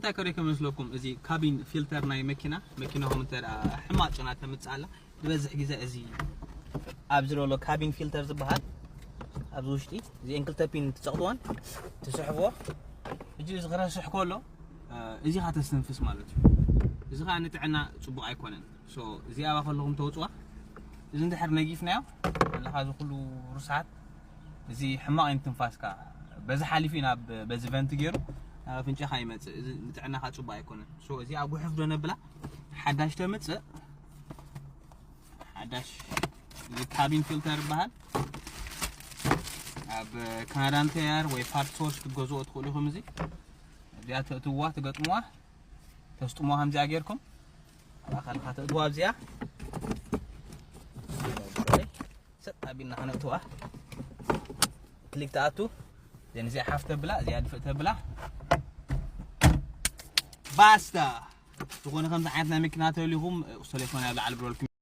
እንታይ ከሪከ መስለኩም? እዚ ካቢን ፊልተር ናይ መኪና መኪናኹም እንተ ደኣ ሕማቕ ጨና ተምጽእ ኣላ፣ ዝበዝሕ ግዜ እዚ ኣብዚ ዘሎ ካቢን ፊልተር ዝበሃል ኣብዚ ውሽጢ እዚአን ክልተ ፒን ትጸቕጥወን ትስሕብዎ። ሕጂ እዚ ክረስሕ ከሎ እዚ ኻ ተስተንፍስ ማለት እዩ። እዚ ኻ ንጥዕና ጽቡቕ ኣይኮነን። ሶ እዚ ኣባ ከለኹም ተውጽዋ። እዚ እንድሕር ነጊፍናዮ ኣለኻ እዚ ኩሉ ርሳሓት እዚ ሕማቕ እዩ ትንፋስካ በዚ ሓሊፉ ናብ በዚ ቨንት ገይሩ ናብ ኣፍንጫኻ ይመጽእ። እዚ ንጥዕናኻ ጽቡቕ ኣይኮነን። ሶ እዚኣ ጉሕፍ ዶ ነብላ ሓዳሽ ተምጽእ ሓዳሽ እዚ ካቢን ፊልተር ይበሃል። ኣብ ካናዳን ተያር ወይ ፓርት ሶርስ ክትገዝኦ ትኽእሉ ኢኹም። እዚ እዚኣ ተእትዋ ትገጥምዋ ተስጥምዋ ከምዚኣ ጌርኩም ኣብ ኣካልካ ተእትዋ ኣብዚኣ ሰጥ ኣቢልና ከነእትዋ ክሊክ ተኣቱ ዘን እዚኣ ሓፍ ተብላ እዚኣ ድፍእ ተብላ ባስታ ዝኾነ ከምዚ ዓይነት ናይ መኪና ተልይኹም ቁስቶ ቴሌፎን ኣብ ላዕሊ ብረልኩም